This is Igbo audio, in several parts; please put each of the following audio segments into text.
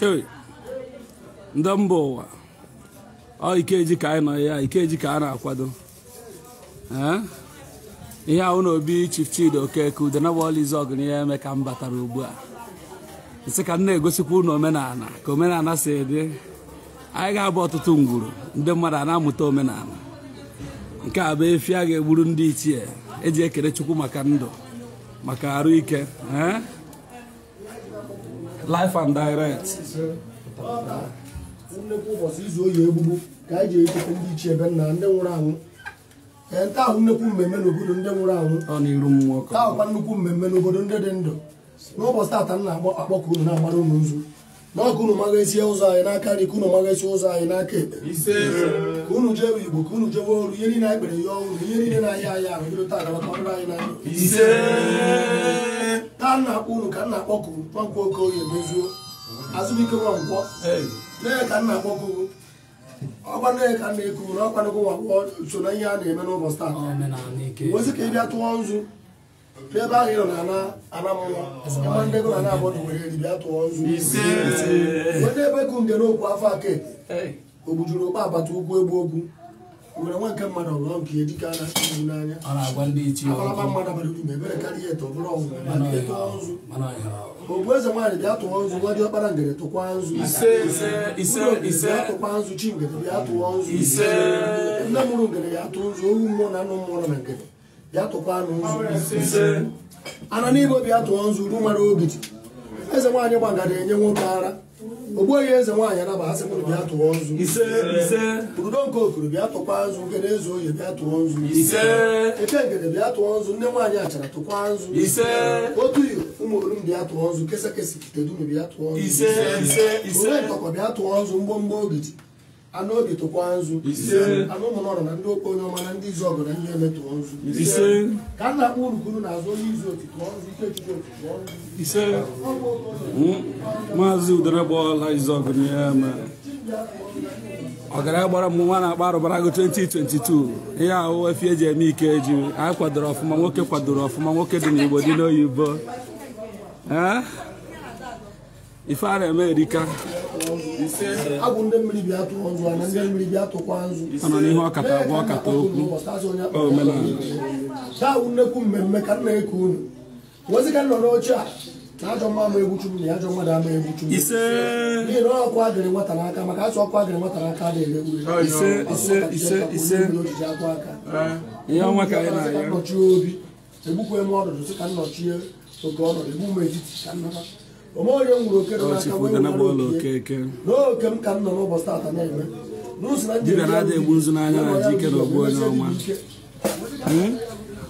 Chei, ndị mba ụwa ọ Ikeji ka anyị nọ ya, Ikeji ka a na-akwado. Ihe ahụ na obi Chief Chidi Okeke Udenagba Izuogu na ihe eme ka m batara ugbu a. Nsị ka m na-egosikwa unu omenala ka omenala si dị. Anyị ga-abụ ọtụtụ ngwuru ndị mmadụ a na-amụta omenala. Nke a bụ efi a ga-egburu ndị ichie eji ekele Chukwu maka ndụ, maka arụ ike. Life and direct. Nnekwu ụbọchị izu oyi egbugbu ka anyị ji echeta ndị ichie ebe nna ndị nwụrụ anwụ. Taa ahụ nnekwu mmemme n'obodo ndị nwụrụ anwụ. Ọ n'iru mmụọ ka Taa ọkwa nnukwu mmemme n'obodo ndị dị ndụ. N'ụbọchị taata m na-akpọkọ unu na-agbara unu nzu. N'ọkụ unu maghasie ụzọ anyị n'aka nri, ka unu maghasie ụzọ anyị n'aka ekpe. Ka unu jewe Igbo, ka unu jewe ọrụ, ihe niile anyị kpere ya ọhụrụ, ihe niile na-ahịa ahịa ahụ bido taa gara ka ọ dịrị anyị n'anya. Taa m na-akpọ unu ka m na-akpọku Nwankwo Okoye emezuo. Azụbike Nwankwọ. Nne ka m na-akpọku ọkwa nne ka m na-eku na ọkwa nnukwu Nwankwọ so na ihe a na-eme n'ụbọchị taa. Wezi ka ị bịa tụọ nzu n'ebe ahụ ị nọ na ana mmụọ ịma ndị ego na ana abọdụ were eri bịa tụọ nzu. Wede ebe ku ngere okwu afọ aka ekpe ogbujuru okpu abata ukwu egbu okwu were nwa nke mmadụ ọgọ nke ya dike a na-atụ n'anya. Akpalakpa mmadụ abara uru ma ebere karịa eto bụrụ ọnwụ ma ị tụọ nzu. Ogbu eze nwaanyị bịa tụọ nzu, nwa diọkpara ngere tụkwa nzu. Bịa tụkwa nzu, chi ngere bịa tụọ nzu. Nne mụrụ ngere ya atụ nzu, owu mmụọ na anụ mmụọ nọ na ngere bịa tụkwa anụ nzu. Ana n'Igbo bịa tụọ nzu ru mara ogidi. Eze nwaanyị gbangara enye nwoke ara. Ogbuehi eze nwaanyị anaba asị mụrụ bịa tụọ nzu. Ududo nke okuru bịa tụkwa nzu, ngere eze oyi bịa tụọ nzu. Eke ngere bịa tụọ nzu, nne nwaanyị achara tụkwa nzu. Otu iyo ụmụ orum bịa tụọ nzu, kesekesi kitedunu bịa tụọ nzu. Ore ntọkọ bịa tụọ nzu, mgbomgbo ogidi. Anụ obi tụkwa nzu. Anụ ụmụ nọrọ na ndị okpo onye ọma na ndị Izuogu na ihe eme tụọ nzu. Ka m na-akpọ unu kwuru n'azụ onye izu otu tụọ nzu, Ikechukwu otu tụọ nzu. Maazị Udenagba Izuogu na ihe eme ọgara gbara m nwa na-akpa arụbarago 2022. Ihe ahụ efi eji eme Ikeji. Anyị kwadoro ọfụma, nwoke kwadoro ọfụma, nwoke dị n'Igbo dị n'oyibo. Ife a na-eme erika. Agwụ ndị mmiri bịa tụọ nzu, ana ndị mmiri bịa tụkwa nzu. Ọ nọ n'ihu ọkata agwa ọkata okwu omenala. Taa wụ nnekwu mmemme ka m na-eku unu. Wezi ka m nọ n'oche a na ajọ mma ama egwu Chukwu na ajọ mmadụ ama egwu Chukwu. N'ihi na ọkụ agịrị nwata n'aka, maka asụ ọkụ agịrị nwata n'aka adịghị egwu. Ojiji akụ aka. Ihe ọnwa ka anyị na-aya. Nnọchie obi egbukwe m ọnọdụ sị ka nnọchie oke ọnọdụ egbu m etiti ka nnọta. Ome onye m nwere oke nọ n'aka wee nwere oke n'oke m ka m nọ n'ụbọchị taata na-eme. Dibịa na-ada egbu nzu n'anya na ji ike na ogbu onye ọma.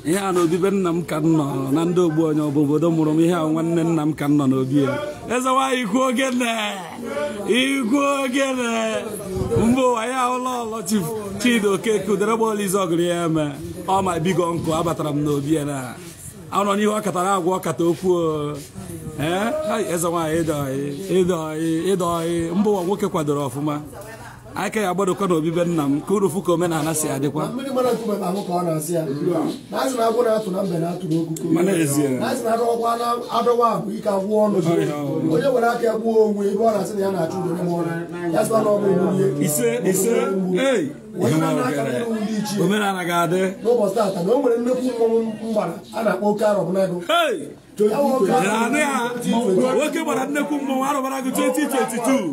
Ihe a na obibe nna m ka m nọ na ndị ogbu onye ọ bụ obodo mụrụ m. Ihe a nwanne nna m ka m nọ n'obi ya. Eze nwaanyị ikwu ogene, ikwu ogene mba ụwa ya ụlọ ọlọ Chief Chidi Okeke Udenagba Izuogu na ihe eme. Ọ ma bigo nkụ abatara m n'obi ya na anọ n'ihu ọkatara agwa ọkata okwu. Eze nwaanyị ịdọghị ịdọghị mba ụwa nwoke kwadoro ọfụma. Aka ya agbadokwa n'obibe nna m ka uru fụ ka omenala si adịkwa. Mmiri mara nkume ma ahụ ka ọ na-asị ya. Na asị na agwụ na-atụ na mbe na-atụ n'okuku. Mana ezie. Na asị na adọwa ahụ ike agwụ ọnụ. Onye were aka ya gbuo onwe ebe ọ na-asị na ya na-achụ udo n'ime ọrụ. Ya sịkwa na ọ bụ ogbunye. Ise ise ei. Omenala ga-adị. N'ụbọchị taata na o nwere nnukwu mmọnwụ mgbara a na-akpọ oke arọbụnagụ. Nwoke gbara nnekwu mmọnwụ arụbarago 2022.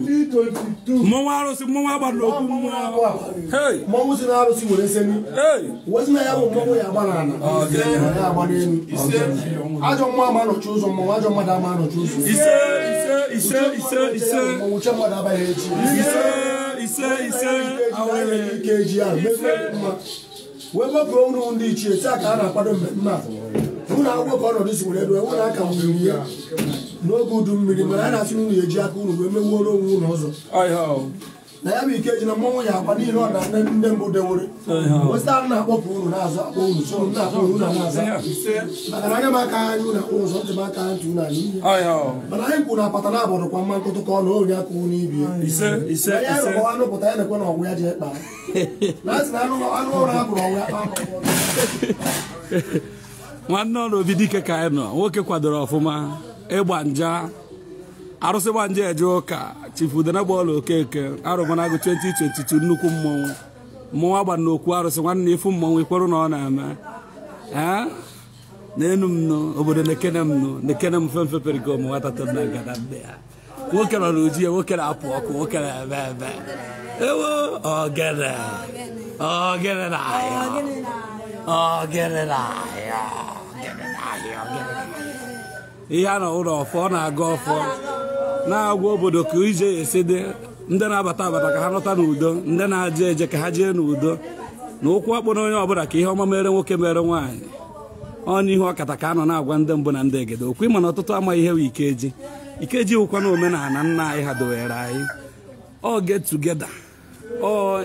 Mmọnwụ arụsị, mmọnwụ agbara n'okwu mmụọ. Mmọnwụ si na arụsị were semi. Wezi na ya bụ mmọnwụ ya agba n'ala. Ya agba n'elu. Ajọ mmụọ ama anọchi ụzọ mmọnwụ, ajọ mmadụ ama anọchi ụzọ. Ise ise ise ise. Mmọnwụ che mmadụ abaghị echi. Ise ise ise. Ikeji ahụ mefee mma. Wee gbakọọ unu ndị ichie taa ka a na-akwado mmemme a. Unu akwụkwọ ka ọnọdụ si were ruo, unu aka nwere ya n'oge udu mmiri, mana a na-asị unu eji aka unu wee mewuoro onwe unu ọzọ. Na ya bụ Ikeji na mmọnwụ ya agba n'ihi ọ na ndị mbụ dewere. Osita a na-akpọpụ unu na-azụ akpọ unu so unu na-akpọ unu na-aza. Maka na anya m aka anya unu akpọ ụzọ ntị m aka ntị unu anyị ihe. Mana anyị kwuru na apata na abọdụkwa mma nkụtụ ka ọ na onye aka unu ibi ya. Ya rụkwa anụ pụta ya na-ekwe na ọgwụ ya ji ekpa. Na asị na anụ ụra hapụrụ ọgwụ ya kpaa. Nwanne ọrụ obi dike ka anyị nọ, nwoke kwadoro ọfụma ịgba nja arụsị gba nja eje ụka. Chief Udenagbola Okeke Arọbụnagụ 2022 nnukwu mmọnwụ mmọnwụ agba n'okwu arụsị nwanne ifu mmọnwụ ikweru na ọ na-eme ee n'enu m nụ obodo na-ekene m nụ na-ekene m femfe perikom nwata tom na ngada nne ya nwoke nọ n'uju ya nwoke na-apụ ọkụ nwoke na-eme eme ewo ogene ogene na ahịa ogene na ahịa ogene na ahịa ogene na ahịa ihe a na ụlọ ọfọ ọ na-aga ọfọ na-agwa obodo ka ije esi dị ndị na-abata abata ka ha nọta n'udo ndị na-aje eje ka ha jee n'udo na ụkwụ akpọ na onye ọbụla ka ihe ọma mere nwoke mere nwaanyị ọ n'ihu ọkata ka a nọ na-agwa ndị mbụ na ndị egede okwu ịma na ọtụtụ amaghị ihe wụ ikeji ikeji wụkwa na omenala nna anyị ha dowere anyị ọ get together ọ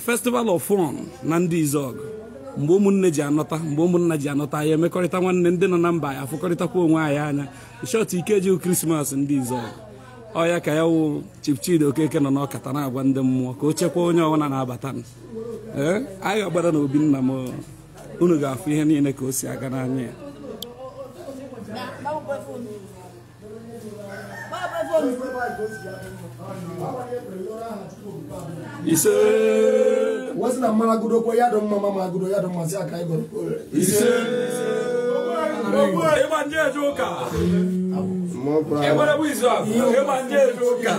festival of fun na ndị Izọgụ mgbe ụmụnne ji anọta mgbe ụmụnna ji anọta anyị emekọrịta nwanne ndị nọ na mba anyị afụkọrịtakwa onwe anyị anya shọt ikeji wụ krismas ndị Izọgụ ọ ya ka ya wụ Chief Chidi Okeke nọ n'ọkata na-agwa ndị mmụọ ka o chekwaa onye ọbụla na-abata ee anyị agbara na obi nna m unu ga-afụ ihe niile ka o si aga n'anya ya. Ise wesị na mmaragudokwa ya dị mma ma magudo ya dị mma si aka ịgọrọ ise ịgba ndị eje ụka ịgbara bụ izu ahụ ịgba ndị eje ụka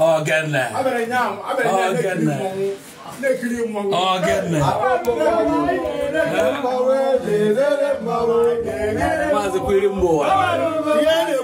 ogene ogene ogene maazị kwiri mgbe ụwa ihe a na-ekwu